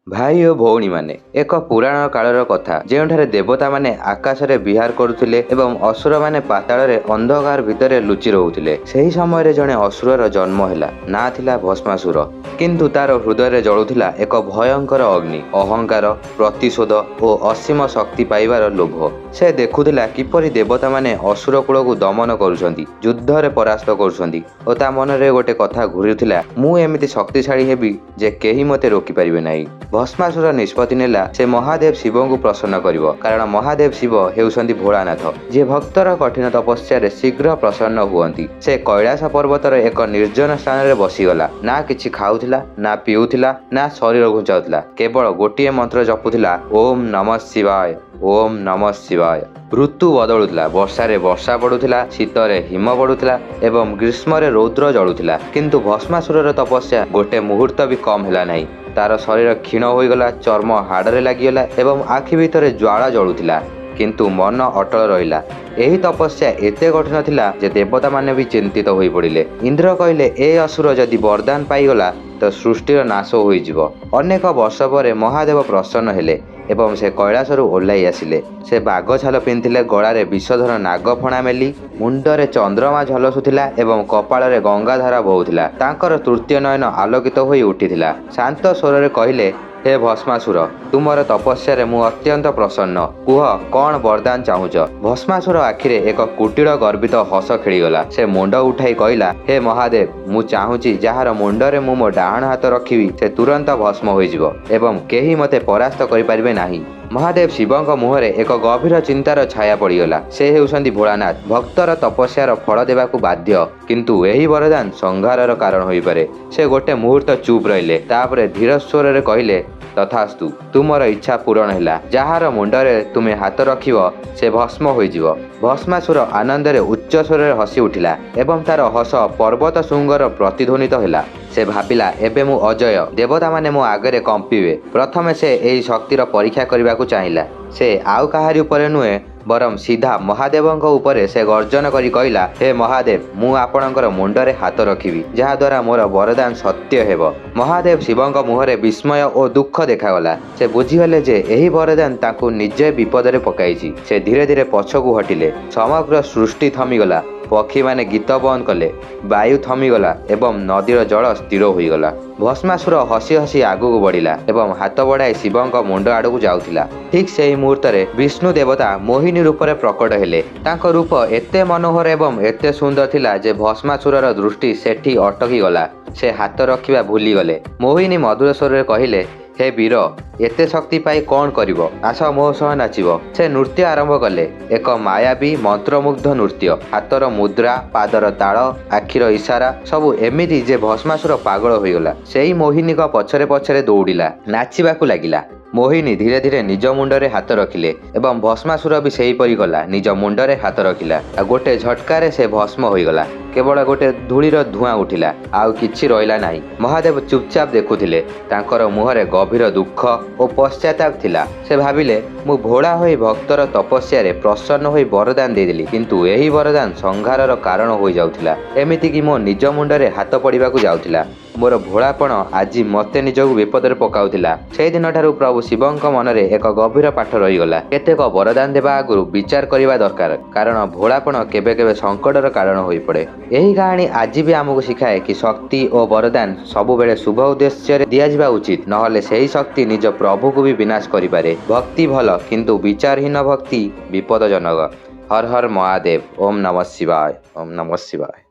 ଭାଇ ଓ ଭଉଣୀମାନେ, ଏକ ପୁରାଣ କାଳର କଥା, ଯେଉଁଠାରେ ଦେବତାମାନେ ଆକାଶରେ ବିହାର କରୁଥିଲେ ଏବଂ ଅସୁରମାନେ ପାତାଳରେ ଅନ୍ଧକାର ଭିତରେ ଲୁଚି ରହୁଥିଲେ। ସେହି ସମୟରେ ଜଣେ ଅସୁରର ଜନ୍ମ ହେଲା। ନାଁ ଥିଲା ଭସ୍ମାସୁର। କିନ୍ତୁ ତାର ହୃଦୟରେ ଜଳୁଥିଲା ଏକ ଭୟଙ୍କର ଅଗ୍ନି, ଅହଙ୍କାର, ପ୍ରତିଶୋଧ ଓ ଅସୀମ ଶକ୍ତି ପାଇବାର ଲୋଭ। ସେ ଦେଖୁଥିଲା କିପରି ଦେବତାମାନେ ଅସୁର କୁଳକୁ ଦମନ କରୁଛନ୍ତି, ଯୁଦ୍ଧରେ ପରାସ୍ତ କରୁଛନ୍ତି ଓ ତା ମନରେ ଗୋଟେ କଥା ଘୁରୁଥିଲା, ମୁଁ ଏମିତି ଶକ୍ତିଶାଳୀ ହେବି ଯେ କେହି ମୋତେ ରୋକିପାରିବେ ନାହିଁ। ଭସ୍ମାସୁର ନିଷ୍ପତ୍ତି ନେଲା, ସେ ମହାଦେବ ଶିବଙ୍କୁ ପ୍ରସନ୍ନ କରିବ, କାରଣ ମହାଦେବ ଶିବ ହେଉଛନ୍ତି ଭୋଳାନାଥ, ଯିଏ ଭକ୍ତର କଠିନ ତପସ୍ୟାରେ ଶୀଘ୍ର ପ୍ରସନ୍ନ ହୁଅନ୍ତି। ସେ କୈଳାସ ପର୍ବତର ଏକ ନିର୍ଜନ ସ୍ଥାନରେ ବସିଗଲା। ନା କିଛି ଖାଉଥିଲା, ନା ପିଉଥିଲା, ନା ଶରୀର ଘୁଞ୍ଚାଉଥିଲା। କେବଳ ଗୋଟିଏ ମନ୍ତ୍ର ଜପୁଥିଲା, ଓମ୍ ନମଃ ଶିବାୟ, ଓମ୍ ନମଃ ଶିବାୟ। ଋତୁ ବଦଳୁଥିଲା। ବର୍ଷାରେ ବର୍ଷା ପଡୁଥିଲା, ଶୀତରେ ହିମ ପଡୁଥିଲା ଏବଂ ଗ୍ରୀଷ୍ମରେ ରୌଦ୍ର ଜଳୁଥିଲା। କିନ୍ତୁ ଭସ୍ମାସୁରର ତପସ୍ୟା ଗୋଟେ ମୁହୂର୍ତ୍ତ ବି କମ୍ ହେଲା ନାହିଁ। ତାର ଶରୀର କ୍ଷୀଣ ହୋଇଗଲା, ଚର୍ମ ହାଡ଼ରେ ଲାଗିଗଲା ଏବଂ ଆଖି ଭିତରେ ଜ୍ୱାଳା ଜଳୁଥିଲା। କିନ୍ତୁ ମନ ଅଟଳ ରହିଲା। ଏହି ତପସ୍ୟା ଏତେ କଠିନ ଥିଲା ଯେ ଦେବତାମାନେ ବି ଚିନ୍ତିତ ହୋଇପଡ଼ିଲେ। ଇନ୍ଦ୍ର କହିଲେ, ଏ ଅସୁର ଯଦି ବରଦାନ ପାଇଗଲା ତ ସୃଷ୍ଟିର ନାଶ ହୋଇଯିବ। ଅନେକ ବର୍ଷ ପରେ ମହାଦେବ ପ୍ରସନ୍ନ ହେଲେ ଏବଂ ସେ କୈଳାସରୁ ଓହ୍ଲାଇ ଆସିଲେ। ସେ ବାଘ ଛାଲ ପିନ୍ଧିଥିଲେ, ଗଳାରେ ବିଷଧର ନାଗ ଫଣା ମେଲି, ମୁଣ୍ଡରେ ଚନ୍ଦ୍ରମା ଝଲସୁଥିଲା ଏବଂ କପାଳରେ ଗଙ୍ଗାଧାରା ବହୁଥିଲା। ତାଙ୍କର ତୃତୀୟ ନୟନ ଆଲୋକିତ ହୋଇ ଉଠିଥିଲା। ଶାନ୍ତ ସ୍ୱରରେ କହିଲେ, ହେ ଭସ୍ମାସୁର, ତୁମର ତପସ୍ୟାରେ ମୁଁ ଅତ୍ୟନ୍ତ ପ୍ରସନ୍ନ। କୁହ, କଣ ବରଦାନ ଚାହୁଁଛ? ଭସ୍ମାସୁର ଆଖିରେ ଏକ କୁଟିଳ ଗର୍ବିତ ହସ ଖେଳିଗଲା। ସେ ମୁଣ୍ଡ ଉଠାଇ କହିଲା, ହେ ମହାଦେବ, ମୁଁ ଚାହୁଁଛି ଯାହାର ମୁଣ୍ଡରେ ମୁଁ ମୋ ଡାହାଣ ହାତ ରଖିବି, ସେ ତୁରନ୍ତ ଭସ୍ମ ହୋଇଯିବ ଏବଂ କେହି ମୋତେ ପରାସ୍ତ କରିପାରିବେ ନାହିଁ। ମହାଦେବ ଶିବଙ୍କ ମୁହଁରେ ଏକ ଗଭୀର ଚିନ୍ତାର ଛାୟା ପଡ଼ିଗଲା। ସେ ହେଉଛନ୍ତି ଭୋଳାନାଥ, ଭକ୍ତର ତପସ୍ୟାର ଫଳ ଦେବାକୁ ବାଧ୍ୟ। କିନ୍ତୁ ଏହି ବରଦାନ ସଂହାରର କାରଣ ହୋଇପାରେ। ସେ ଗୋଟେ ମୁହୂର୍ତ୍ତ ଚୁପ୍ ରହିଲେ। ତାପରେ ଧୀର ସ୍ୱରରେ କହିଲେ, ତଥାସ୍ତୁ, ତୁମର ଇଚ୍ଛା ପୂରଣ ହେଲା। ଯାହାର ମୁଣ୍ଡରେ ତୁମେ ହାତ ରଖିବ, ସେ ଭସ୍ମ ହୋଇଯିବ। ଭସ୍ମାସୁର ଆନନ୍ଦରେ ଉଚ୍ଚ ସ୍ୱରରେ ହସି ଉଠିଲା ଏବଂ ତାର ହସ ପର୍ବତ ଶୃଙ୍ଗର ପ୍ରତିଧ୍ୱନିତ ହେଲା। ସେ ଭାବିଲା, ଏବେ ମୁଁ ଅଜେୟ, ଦେବତାମାନେ ମୋ ଆଗରେ କମ୍ପିବେ। ପ୍ରଥମେ ସେ ଏହି ଶକ୍ତିର ପରୀକ୍ଷା କରିବାକୁ ଚାହିଁଲା। ସେ ଆଉ କାହାରି ଉପରେ ନୁହେଁ, ବରଂ ସିଧା ମହାଦେବଙ୍କ ଉପରେ। ସେ ଗର୍ଜନ କରି କହିଲା, ହେ ମହାଦେବ, ମୁଁ ଆପଣଙ୍କର ମୁଣ୍ଡରେ ହାତ ରଖିବି, ଯାହାଦ୍ୱାରା ମୋର ବରଦାନ ସତ୍ୟ ହେବ। ମହାଦେବ ଶିବଙ୍କ ମୁହଁରେ ବିସ୍ମୟ ଓ ଦୁଃଖ ଦେଖାଗଲା। ସେ ବୁଝିଗଲେ ଯେ ଏହି ବରଦାନ ତାଙ୍କୁ ନିଜେ ବିପଦରେ ପକାଇଛି। ସେ ଧୀରେ ଧୀରେ ପଛକୁ ହଟିଲେ। ସମଗ୍ର ସୃଷ୍ଟି ଥମିଗଲା। ପକ୍ଷୀମାନେ ଗୀତ ବନ୍ଦ କଲେ, ବାୟୁ ଥମିଗଲା ଏବଂ ନଦୀର ଜଳ ସ୍ଥିର ହୋଇଗଲା। ଭସ୍ମାସୁର ହସି ହସି ଆଗକୁ ବଢ଼ିଲା ଏବଂ ହାତ ବଢ଼ାଇ ଶିବଙ୍କ ମୁଣ୍ଡ ଆଡ଼କୁ ଯାଉଥିଲା। ଠିକ୍ ସେହି ମୁହୂର୍ତ୍ତରେ ବିଷ୍ଣୁ ଦେବତା ମୋହିନୀ ରୂପରେ ପ୍ରକଟ ହେଲେ। ତାଙ୍କ ରୂପ ଏତେ ମନୋହର ଏବଂ ଏତେ ସୁନ୍ଦର ଥିଲା ଯେ ଭସ୍ମାସୁରର ଦୃଷ୍ଟି ସେଠି ଅଟକି ଗଲା। ସେ ହାତ ରଖିବା ଭୁଲିଗଲେ। ମୋହିନୀ ମଧୁର ସ୍ୱରରେ କହିଲେ, ହେ ବୀର, ଏତେ ଶକ୍ତି ପାଇ କଣ କରିବ? ଆସ, ମୋ ସହ ନାଚିବ। ସେ ନୃତ୍ୟ ଆରମ୍ଭ କଲେ, ଏକ ମାୟାବୀ ମନ୍ତ୍ରମୁଗ୍ଧ ନୃତ୍ୟ। ହାତର ମୁଦ୍ରା, ପାଦର ତାଳ, ଆଖିର ଇସାରା ସବୁ ଏମିତି ଯେ ଭସ୍ମାସୁର ପାଗଳ ହୋଇଗଲା। ସେଇ ମୋହିନୀଙ୍କ ପଛରେ ପଛରେ ଦୌଡ଼ିଲା, ନାଚିବାକୁ ଲାଗିଲା। ମୋହିନୀ ଧୀରେ ଧୀରେ ନିଜ ମୁଣ୍ଡରେ ହାତ ରଖିଲେ ଏବଂ ଭସ୍ମାସୁର ବି ସେହିପରି କଲା, ନିଜ ମୁଣ୍ଡରେ ହାତ ରଖିଲା। ଆଉ ଗୋଟେ ଝଟକାରେ ସେ ଭସ୍ମ ହୋଇଗଲା। କେବଳ ଗୋଟେ ଧୂଳିର ଧୂଆଁ ଉଠିଲା, ଆଉ କିଛି ରହିଲା ନାହିଁ। ମହାଦେବ ଚୁପଚାପ ଦେଖୁଥିଲେ। ତାଙ୍କର ମୁହଁରେ ଗଭୀର ଦୁଃଖ ଓ ପଶ୍ଚାତାପ ଥିଲା। ସେ ଭାବିଲେ, ମୁଁ ଭୋଳା ହୋଇ ଭକ୍ତର ତପସ୍ୟାରେ ପ୍ରସନ୍ନ ହୋଇ ବରଦାନ ଦେଇଦେଲି, କିନ୍ତୁ ଏହି ବରଦାନ ସଂହାରର କାରଣ ହୋଇଯାଉଥିଲା। ଏମିତିକି ମୋ ନିଜ ମୁଣ୍ଡରେ ହାତ ପଡ଼ିବାକୁ ଯାଉଥିଲା। ମୋର ଭୋଳାପଣ ଆଜି ମୋତେ ନିଜକୁ ବିପଦରେ ପକାଉଥିଲା। ସେଇଦିନଠାରୁ ପ୍ରଭୁ ଶିବଙ୍କ ମନରେ ଏକ ଗଭୀର ପାଠ ରହିଗଲା। କେତେକ ବରଦାନ ଦେବା ଆଗରୁ ବିଚାର କରିବା ଦରକାର, କାରଣ ଭୋଳାପଣ କେବେ କେବେ ସଙ୍କଟର କାରଣ ହୋଇପଡ଼େ। ଏହି କାହାଣୀ ଆଜି ବି ଆମକୁ ଶିଖାଏ କି ଶକ୍ତି ଓ ବରଦାନ ସବୁବେଳେ ଶୁଭ ଉଦ୍ଦେଶ୍ୟରେ ଦିଆଯିବା ଉଚିତ, ନହେଲେ ସେହି ଶକ୍ତି ନିଜ ପ୍ରଭୁକୁ ବି ବିନାଶ କରିପାରେ। ଭକ୍ତି ଭଲ, କିନ୍ତୁ ବିଚାରହୀନ ଭକ୍ତି ବିପଦଜନକ। ହର ହର ମହାଦେବ। ଓମ୍ ନମଃ ଶିବାୟ, ଓମ୍ ନମଃ ଶିବାୟ।